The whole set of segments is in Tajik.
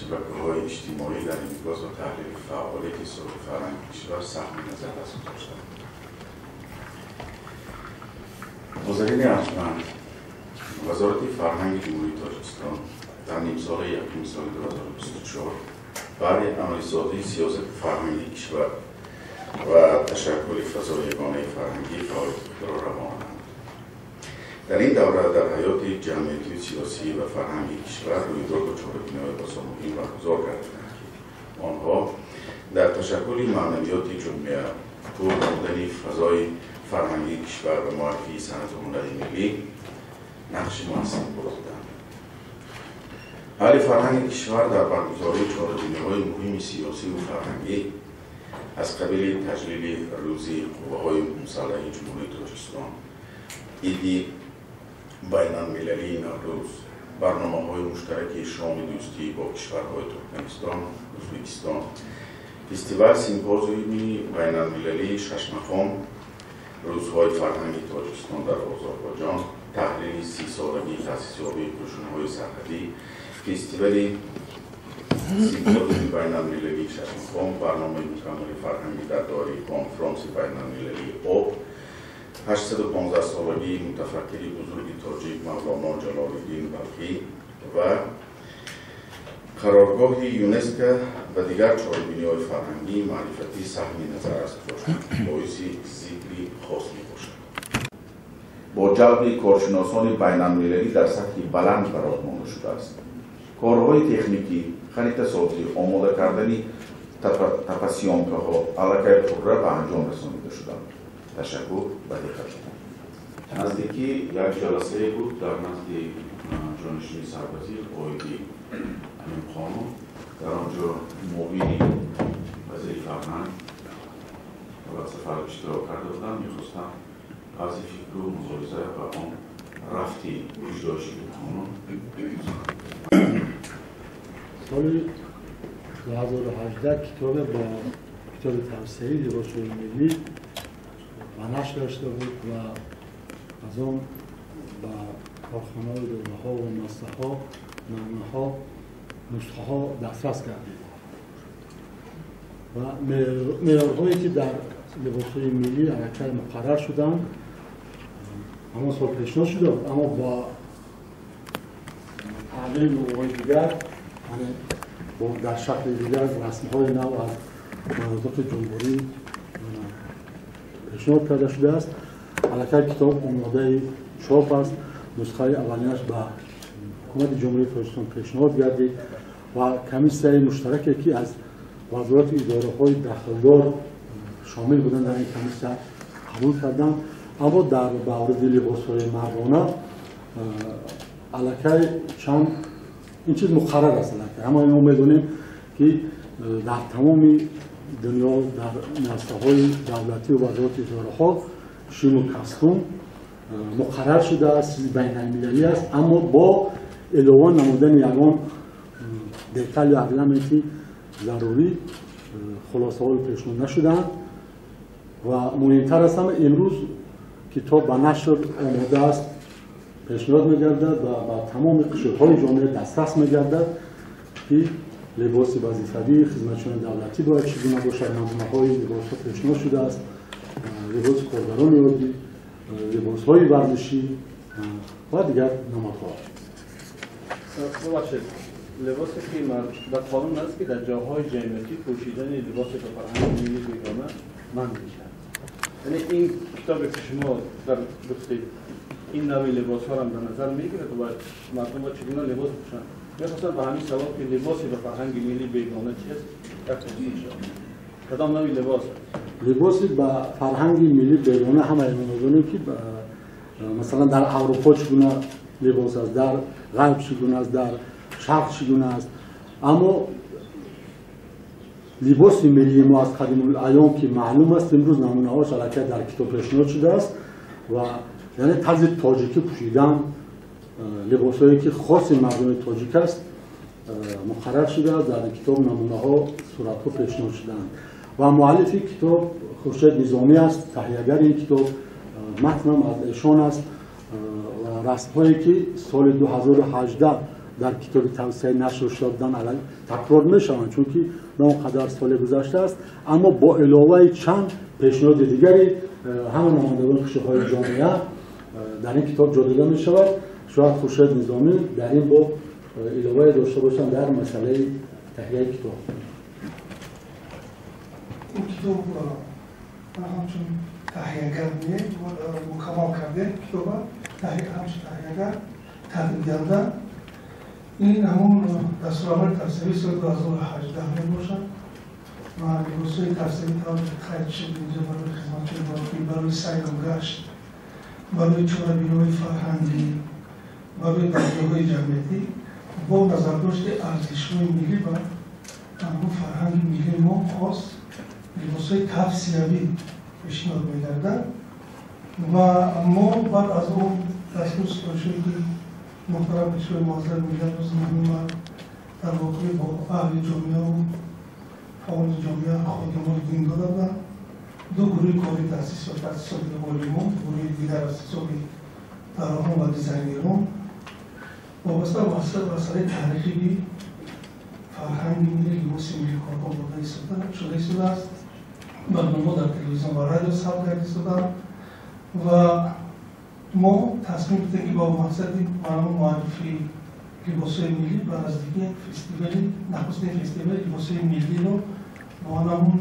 шабакаҳои иҷтимоӣ дар инъикос ва таҳлили фаъолияти соҳаи фарҳанги кишвар саҳми назаррас гузоштанд. Ҳозирини арҷманд, Вазорати фарҳанги Ҷумҳурии Тоҷикистон дар нимсолаи якуми соли 2024 баъди амалисозии сиёсати фарҳангии кишвар ва ташаккули фазои ягонаи фарҳангӣ фаъолияти худро равона намуд. Дар ин давра дар ҳаёти ҷамъиятию сиёсӣ ва фарҳангии кишвар рӯйдоду чорабиниҳои басо муҳим баргузор гардиданд, ки онҳо дар ташаккули маънавиёти ҷомеа, пур намудани фазои фарҳангии кишвар ва муаррифии санъату ҳунари миллӣ нақши муассир бозиданд. Аҳли фарҳанги кишвар дар баргузории чорабиниҳои муҳими сиёсиву фарҳангӣ аз қабили таҷлили Рӯзи қувваҳои мусаллаҳи Ҷумҳурии Тоҷикистон, Иди байналмилалии Наврӯз, барномаҳои муштараки шоми дӯстӣ бо кишварҳои Туркманистон, Ӯзбекистон, фестивал симпозиуми байналмилалии шашмақом, рӯзҳои фарҳанги Тоҷикистон дар Озарбойҷон, таҳлили 30-солагии таъсисёбии қӯшунҳои сарҳадӣ, фестивали симпозиуми байналмилалии шашмақом, барномаи мукаммали фарҳангӣ дар доираи конфронси байналмилалии об, 815-солагии мутафаккири бузурги тоҷик Мавлоно Ҷалолиддин Балхӣ ва қароргоҳи ЮНЕСКО ва дигар чорабиниҳои фарҳангӣ маърифатӣ саҳми назаррас гузоштанд, боиси зикри хос мебошад. Бо ҷалби коршиносони байналмилалӣ дар сатҳи баланд ба роҳ монда шудааст. Корҳои техникӣ, харитасозӣ, омода кардани тапасъёмкаҳо аллакай пурра ба анҷом расонида шуданд. Ташаккур ба диққататон. Наздикӣ як ҷаласае буд дар назди ҷонишини сарвазир оиди ҳамин қонун. Дар он ҷо муовини вазири фарҳанг Давлат Сафаров иштирок карда буданд. Мехостам баъзе фикру мулоҳиза ва он рафти иҷроиши ин қонун. Соли 2018 китобе бо китоби тавсеаи либосҳои миллӣ ба нашр расида буд ва аз он ба корхонаҳои доираҳо ва муассисаҳо намунаҳо, нусхаҳо дастрас гардид ва меъёрҳое ки дар либосҳои миллӣ аллакай муқаррар шуданд, ҳамон сол пешниҳод шуда буд, аммо бо тағйири нуъҳои дигар, яъне дар шакли дигар расмҳои нав аз манотиқи ҷумҳурӣ пешниҳод карда шудааст. Аллакай китоб омодаи чоп аст. Нусхаи аввалинаш ба ҳукумати Ҷумҳурии Тоҷикистон пешниҳод гардид ва комиссияи муштараке ки аз вазорату идораҳои дахлдор шомил буданд, дар ин комиссия қабул карданд. Аммо дар мавриди либосҳои мардона аллакай чанд ин чиз муқаррар аст. Аллакай ҳама мо медонем, ки дар тамоми дунё дар муассисаҳои давлатию вазорату идораҳо шиму костюм муқаррар шудааст, чизи байналмилалӣ аст, аммо бо илова намудани ягон детал ё орнаменти зарурӣ хулосаҳои пешниҳод нашудаанд. Ва муҳимтар аз ҳама, имрӯз китоб ба нашр омода аст, пешниҳод мегардад ва ба тамоми қишрҳои ҷомеа дастрас мегардад, ки либоси вазифавии хизматчиёни давлатӣ бояд чӣ гуна бошад. Намунаҳои либосҳо пешниҳод шудааст, либоси коргарони оддӣ, либосҳои варзишӣ ва дигар намудҳо. Бубахшед, либосе ки дар қонун аст, ки дар ҷоҳои ҷамъиятӣ пӯшидани либосе ба фарҳанги миллӣ бегона манъ мешавад. Яъне ин китобе ки шумо дар гуфтед, ин навъи либосҳоро дар назар мегирад ва мардум бояд чӣ гуна либос пӯшанд? Мехостам ба ҳамин савол, ки либосе ба фарҳанги миллӣ бегона чист, як посух шавад. Кадом навъи либос? Либоси ба фарҳанги миллӣ бегона, ҳамаи мо медонем, ки масалан дар Аврупо чӣ гуна либос аст, дар ғарб чӣ гуна аст, дар шарқ чӣ гуна аст. Аммо либоси миллии мо аз қадимулайём ки маълум аст, имрӯз намунаҳош аллакай дар китоб пешниҳод шудааст ва яъне тарзи тоҷикӣ пӯшидан, либосҳое ки хоси мардуми тоҷик аст, муқаррар шудааст. Дар китоб намунаҳо, суратҳо пешниҳод шудаанд ва муаллифи китоб Хуршед Низомӣ аст, таҳиягари ин китоб, матнам аз эшон аст ва расмҳое ки соли 2018 дар китоби тавсияи нашр шуда буданд такрор мешаванд, чунки на он қадар соли гузаштааст, аммо бо иловаи чанд пешниҳоди дигари ҳама намояндагони қишрҳои ҷомеа дар ин китоб ҷо дода мешавад. Шояд Хуршед Низомӣ дар ин боб иловае дошта бошанд дар масъалаи таҳияи китоб. Ин китоб ҳамчун таҳиягар мукаммал кардем, китоба ҳамчун таҳиягар таҳрирганда. Ин ҳамон дастурамали тавсиявии соли 2018 мебошад ва либосҳои тавсиявӣ тавре қайд шуд инҷо барои хизматчиёни давлатӣ, барои сайру гашт, барои чорабиниҳои фарҳангӣ, барои дастгоҳҳои ҷамъиятӣ бо назардошти арзишҳои миллӣ ва ҳамон фарҳанги миллии мо хос либосҳои тавсиявӣ пешниҳод мегардад. Ва мо баъд аз он дастур супоришҳое ки муҳтарам Пешвои муаззами миллат рӯзи 9 март дар вохӯрӣ бо аҳли ҷомеаву фаъоли ҷомеа, ходимони дин дода буданд, ду гурӯҳи корӣ таъсис ёфт аз ҳисоби олимон, гурӯҳи дигар аз ҳисоби тарроҳон ва дизайнерон вобаста ба масъалаи таърихии фарҳанги миллӣ, либоси миллӣ корҳо бурда шуда истодааст. Барномаҳо дар телевизион ва радио сабт карда истодаанд ва мо тасмим гирифтем ки бо мақсади муаррифии либосҳои миллӣ ба наздикии фестивали нахустин фестивали либосҳои миллиро бо ҳамон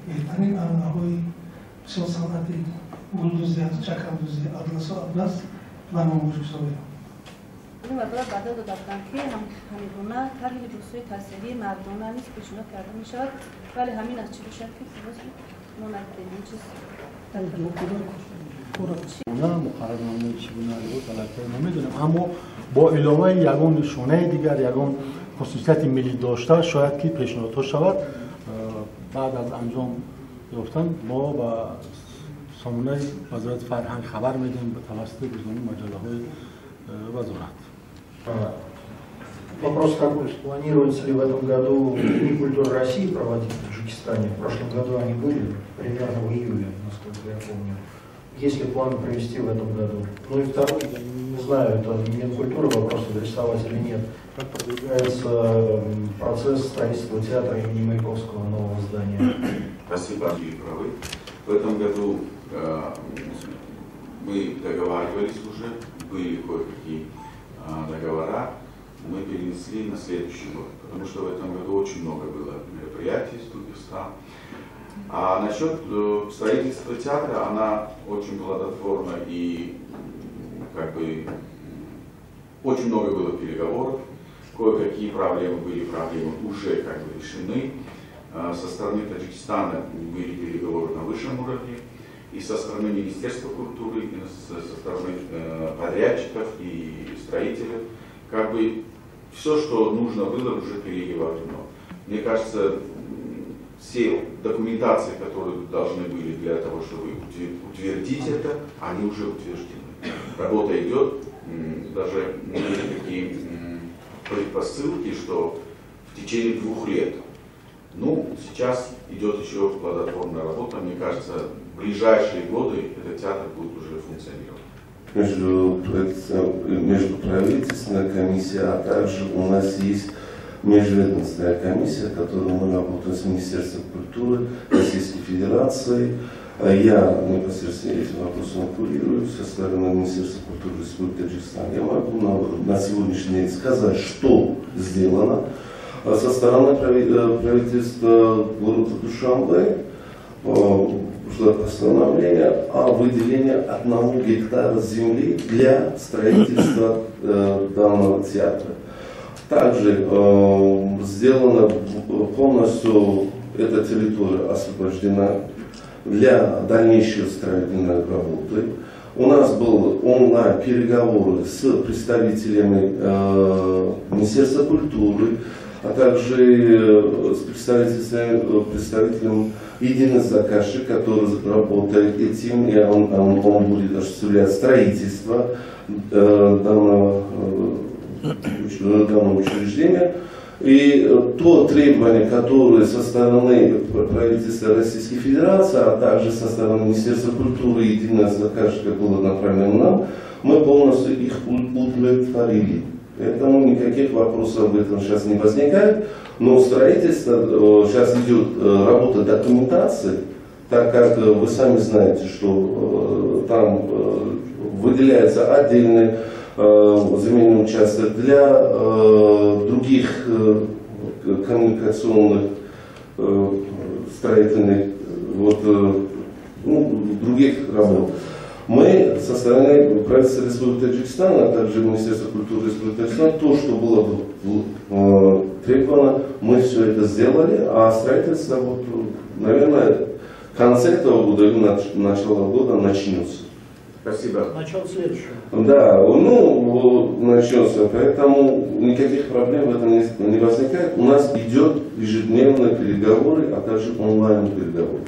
беҳтарин анъанаҳои бисёр санъати гулдӯзӣ, чакандӯзӣ, атласу атлас ба намоиш гузорем. Вазорат ваъда дода буданд, ки ҳамин гуна тарҳи либосҳои тавсиявии мардона низ пешниҳод карда мешавад, вале ҳамин аз чӣ бошад, ки боз мо надидем ин чиз. Муқаррарномаи чӣ гуна либос аллакай намедонем, аммо бо иловаи ягон нишонаи дигар, ягон хусусияти миллӣ дошта шояд ки пешниҳодҳо шавад. Баъд аз анҷом ёфтан мо ба сомонаи Вазорати фарҳанг хабар медиҳем тавассути рӯзномаи маҷаллаҳои вазорат. Вопрос такой: планируется ли в этом году Дни культуры России проводить в Таджикистане? В прошлом году они были примерно в июле, насколько я помню. Есть ли план провести в этом году? Ну и второй, я не знаю, это Минкультуры вопрос адресовать или нет. Как продвигается процесс строительства театра имени Маяковского, нового здания? Спасибо, вы правы. В этом году мы договаривались уже, были кое-какие договора, мы перенесли на следующий год, потому что в этом году очень много было мероприятий с других стран. А насчет строительства театра, она очень плодотворна и как бы очень много было переговоров, кое-какие проблемы были, проблемы уже как бы решены. Со стороны Таджикистана были переговоры на высшем уровне, и со стороны Министерства культуры, и со стороны подрядчиков и строителей. Как бы все, что нужно было, уже переговорено. Мне кажется, все документации, которые должны были для того, чтобы утвердить это, они уже утверждены. Работа идет, даже были такие предпосылки, что в течение 2 лет. Ну, сейчас идет еще плодотворная работа. Мне кажется, в ближайшие годы этот театр будет уже функционировать. Междуправительственная комиссия, а также у нас есть межведомственная комиссия, которую мы работаем с Министерством культуры Российской Федерации. Я непосредственно этим вопросом курирую со стороны Министерства культуры Республики Таджикистан. Я могу на сегодняшний день сказать, что сделано. Со стороны правительства города Душанбе вышло постановление о выделении 1 гектара земли для строительства данного театра. Также сделано полностью, эта территория освобождена для дальнейшей строительной работы. У нас был онлайн переговоры с представителями Министерства культуры, а также с представителем единый заказчик, который работает этим, и он будет осуществлять строительство данного учреждения. И то требование, которое со стороны правительства Российской Федерации, а также со стороны Министерства культуры единого заказчика было направлено нам, мы полностью их удовлетворили. Поэтому никаких вопросов в этом сейчас не возникает. Но строительство, сейчас идет работа документации, так как вы сами знаете, что там выделяется отдельный земельный участок для других коммуникационных, строительных, вот, ну, других работ. Мы со стороны правительства Республики Таджикистан, а также Министерства культуры Республики Таджикистан, то, что было требовано, мы все это сделали, а строительство, вот, наверное, в конце этого года или начало года начнется. Спасибо. Начало следующего. Да, ну, начнется, поэтому никаких проблем в этом не возникает. У нас идет ежедневные переговоры, а также онлайн переговоры.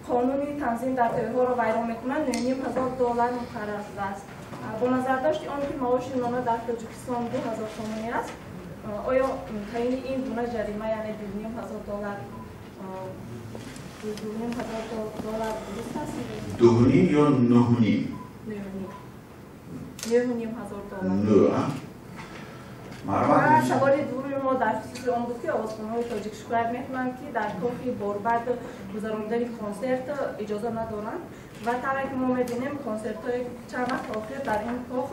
Қонуни танзим дар тӯйҳоро вайрон мекунанд, 9,5 ҳазор доллар муқаррар шудааст. Бо назардошти он ки маоши миёна дар Тоҷикистон 2000 сомонӣ аст, оё таъини ин гуна ҷарима, яъне 2,5 ҳазор доллар, 2,5 ҳазор доллар дуруст аст? Дуҳним ё нуҳним? 9,5 ҳазор доллар. Нӯ, Ва саволи дуввуми мо дар хусуси он буд, ки овозхонҳои тоҷик шикоят мекунанд, ки дар кохи Борбад гузарондани консерт иҷоза надоранд, ва тавре ки мо мебинем, консертҳои чанд вақт охир дар ин кох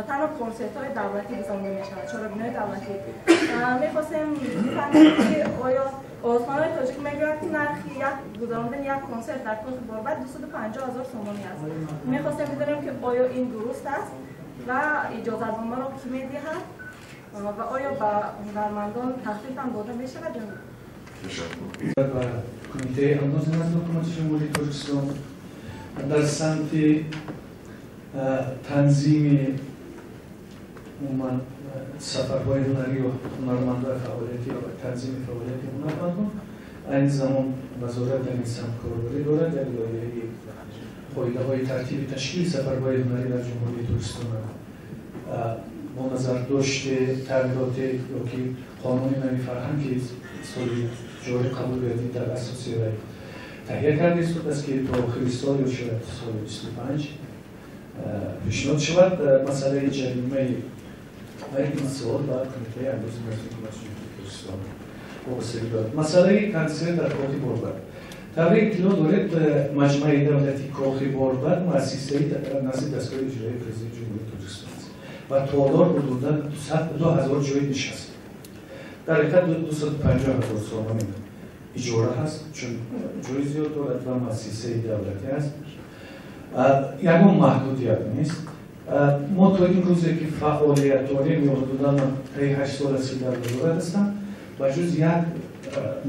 танҳо консертҳои давлатӣ гузаронда мешавад, чорабиниҳои давлатӣ. Мехостем бифаҳмем, ки оё овозхонҳои тоҷик мегӯянд, ки нархи як гузарондани як консерт дар кохи Борбад 250 000 сомонӣ аст. Мехостем бидонем, ки оё ин дуруст аст ва иҷозатномаро кӣ медиҳад ва оё ба ҳунармандон тахфиф ҳам дода мешавад ё не? Ба Кумитаи андози назди Ҳукумати Ҷумҳурии Тоҷикистон дар самти танзими умуман сафарҳои ҳунарӣ ва ҳунармандои фаъолияти ва танзими фаъолияти ҳунармандон, айни замон вазорат дар ин самт корбарӣ дорад. Як лоиҳаи қоидаҳои тартиби ташкили сафарҳои ҳунарӣ дар Ҷумҳурии Тоҷикистон бо назардошти тағйироте ёки қонуни нави фарҳанг, ки соли ҷорӣ қабул гардид, дар асоси вай таҳия карда истодааст, ки то охири сол ё шояд соли 25 пешниҳод шавад. Масъалаи ҷаримаи ин савол ба Кумитаи андози назди Ҳукумати Ҷумҳурии Тоҷикистон вобастагӣ дорад. Масъалаи консерт дар кохи Борбад. Тавре иттилоъ доред, Маҷмаи давлатии кохи Борбад муассисаи назди дастгоҳи иҷроии Президенти Ҷумҳурии Тоҷикистон аст ва толор ҳудудан 2000 ҷои нишаст. Дар ҳақиқат 250 000 сомонӣ иҷора ҳаст, чун ҷои зиёд дорад ва муассисаи давлатӣ аст. Ягон маҳдудият нест. Мо то ин рӯзе, ки фаъолият дорем, ё ҳудудан ман таи 8 сол аст, ки дар вазорат ҳастам, ба ҷуз як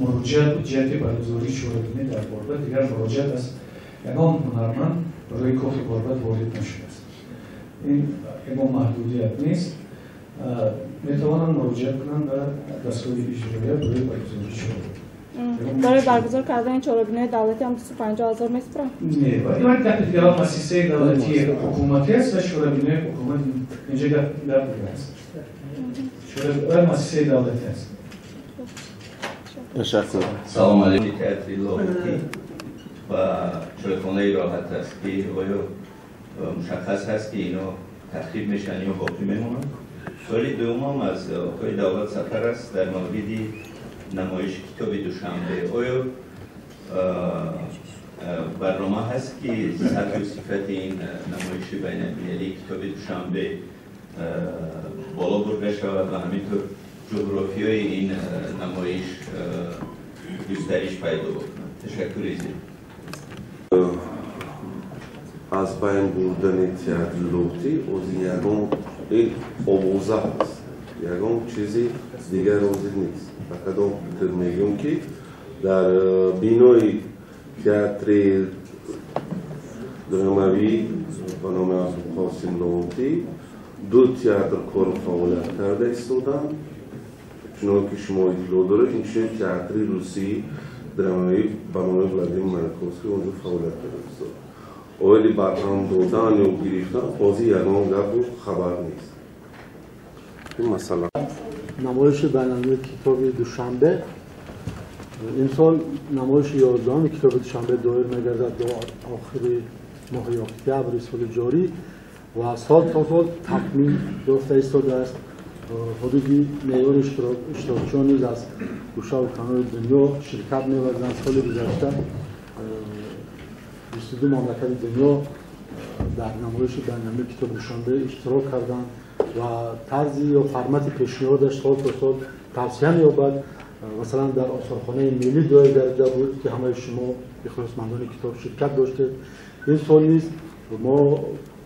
муроҷиат буд ҷиҳати баргузории чорабинӣ дар Борбад, дигар муроҷиат аз ягон ҳунарманд барои кохи Борбад ворид нашудааст. Ин ягон маҳдудият нест, метавонанд муроҷиат кунанд ба дастгоҳи иҷроия барои баргузории чорабинӣ. Барои баргузор кардани чорабиниҳои давлатӣ ҳам 250 000 месупоранд? Не, ин гапи дигар. Муассисаи давлатии ҳукуматӣ аст ва чорабиниҳои ҳукумат, инҷа гап дигар аст, муассисаи давлатӣ аст. Ташаккур. Салом алейкум. Театри Лоҳутӣ ва чойхонаи Роҳат аст, ки оё мушаххас ҳаст, ки ино тахриб мешаванд ё боқӣ мемонанд? Суоли дуюмам аз оқои Давлат Сафар аст дар мавриди намоиши китоби Душанбе. Оё барнома ҳаст, ки сатҳу сифати ин намоиши байналмилалии китоби Душанбе боло бурда шавад ва ҳаминтур ҷуғрофиёи ин намоиш густариш пайдо бикунад? Ташаккури зиёд. Аз байн бурдани театри Лоҳутӣ озин ягон овоза аст, ягон чизи дигар озин нест. Ба кадом фикр мегӯем, ки дар бинои театри драмавӣ ба номи Абдулқосим Лоҳутӣ ду театр кору фаъолият карда истоданд. Чунон ки шумо иттилоъ доред, инчунин театри русии драмавӣ ба номи Владимир Маяковский онҷо фаъолият карда истод. Оиди барҳам додан ё гирифтан ҳозир ягон гапу хабар нест. Ин масъала. Намоиши байналмилалии китоби Душанбе. Имсол намоиши 11-уми китоби Душанбе доир мегардад до охири моҳи октябри соли ҷорӣ. ва сол то сол такмил ёфта истодааст. Ҳудуди меъёри иштирокчиён низ аз гӯшаву канори дунё ширкат меварзанд. Соли гузашта 22 мамлакати дунё дар намоиши байналмилалии китоби Душанбе иштирок карданд ва тарзи ё формати пешниҳодаш сол то сол тавсия меёбад. Масалан, дар осорхонаи миллӣ доир гардида буд, ки ҳамаи шумо ихлосмандони китоб ширкат доштед. Ин сол низ мо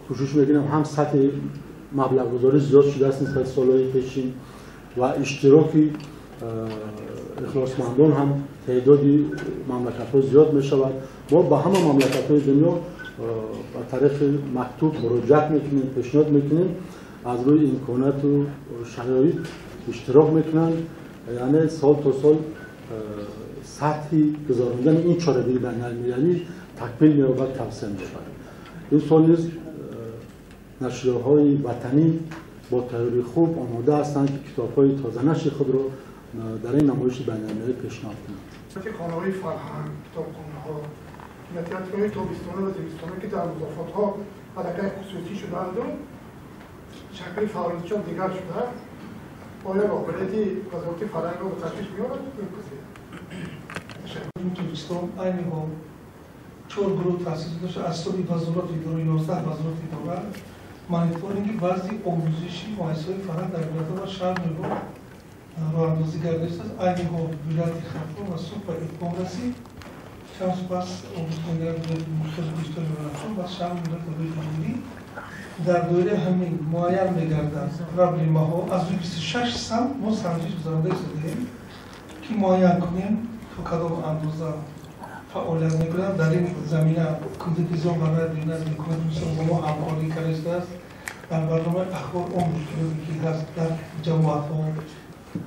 кӯшиш мекунем, ҳам сатҳи маблағгузорӣ зиёд шудааст нисбати солҳои пешин ва иштироки ихлосмандон ҳам теъдоди мамлакатҳо зиёд мешавад. Мо ба ҳама мамлакатҳои дунё ба тариқи мактуб муроҷиат мекунем, пешниҳод мекунем, аз рӯи имконияту шароит иштирок мекунанд. Яъне сол то сол сатҳи гузарондани ин чорабинии байналмилалӣ такмил меёбад, тавсия мешавад. Ин сол низ нашрияҳои ватанӣ бо тайёрии хуб омода ҳастанд, ки китобҳои тозанашри худро дар ин намоиши байналмилалӣ пешниҳод кунанд. Хонаҳои фарҳанг, китобхонаҳо, кинотеатрҳои тобистона ва зимистона, ки дар музофотҳо аллакай хусусӣ шудаанду шакли фаъолиятшон дигар шудааст, оё роҳбарияти вазорати фарҳангро ба ташвиш меорад ин қазия? Тоҷикистон айни ҳол 4 гурӯҳ таъсис дода шуда аз ҳисоби вазорати идора, 11 вазорати идора, мониторинги вазъи омӯзиши муассисаҳои фарҳанг дар вилоятҳо ва шаҳр меҳор роҳандозӣ гардида шудааст. Айни ҳол вилояти Хатлон ва Суғд ба итмом расид. Чанд рӯз пас омӯзгоҳи вилояти Мухтори Кӯҳистони Бадахшон ва шаҳр вилояти Ҷумҳурӣ дар доираи ҳамин муайян мегардад проблемаҳо. Аз рӯи 26 самт мо санҷиш гузаронда истодаем, ки муайян кунем то кадом андоза фаъолият мекунанд. Дар ин замина Кумитаи низом ва раъй ҳукумати мисол бо мо ҳамкорӣ карда истодааст. Дар барномаи ахбор он мушкилоте ки ҳаст дар ҷамоатҳо,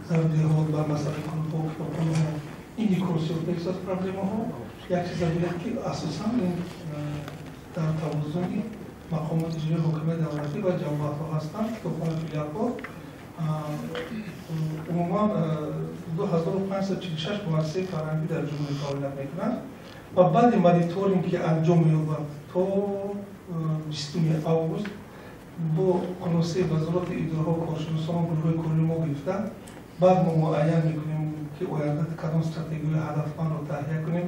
дар деҳот, бар масъалаи клубҳо, китобхонаҳо инъикос ёфта истодааст проблемаҳо. Як чиза бинед, ки асосан ин дар тавозуни мақомоти иҷроии ҳокимияти давлатӣ ва ҷамоатҳо ҳастанд, китобхона филиалҳо. Умуман 2546 муассисаи фарҳангӣ дар ҷумҳурӣ фаъолият мекунанд ва баъди мониторинг, ки анҷом меёбад то 20 август, бо хулосаи вазорати идораҳо, коршиносон, гурӯҳҳои кории мо гирифта, баъд мо муайян мекунем, ки оянда кадом стратегияи ҳадафмандро таҳия кунем,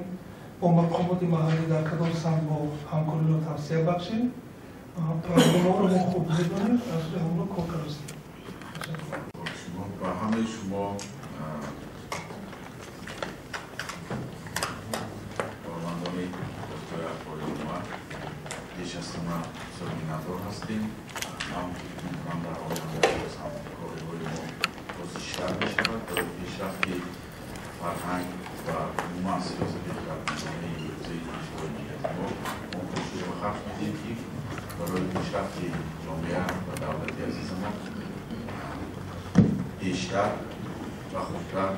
бо мақомоти маҳаллӣ дар кадом самт бо ҳамкориро тавсия бахшем. Проблемаҳоро мо хуб медонем, аз рӯи ҳамонҳо кор кардастем. Ба ҳамаи шумо кормандони воситаи ахбори омма пеш аз ҳама бисёр миннатдор ҳастем. Ман фикр мекунам, дар оянда боз ҳамкориҳои мо боз бештар мешавад барои пешрафти фарҳанг ва умуман сиёсати хирадмандонаи имрӯзаи Пешвои миллати мо. Мо кӯшиш ба харҷ медиҳем, ки барои пешрафти ҷомеа ва давлати азизамон бештар ва хубтар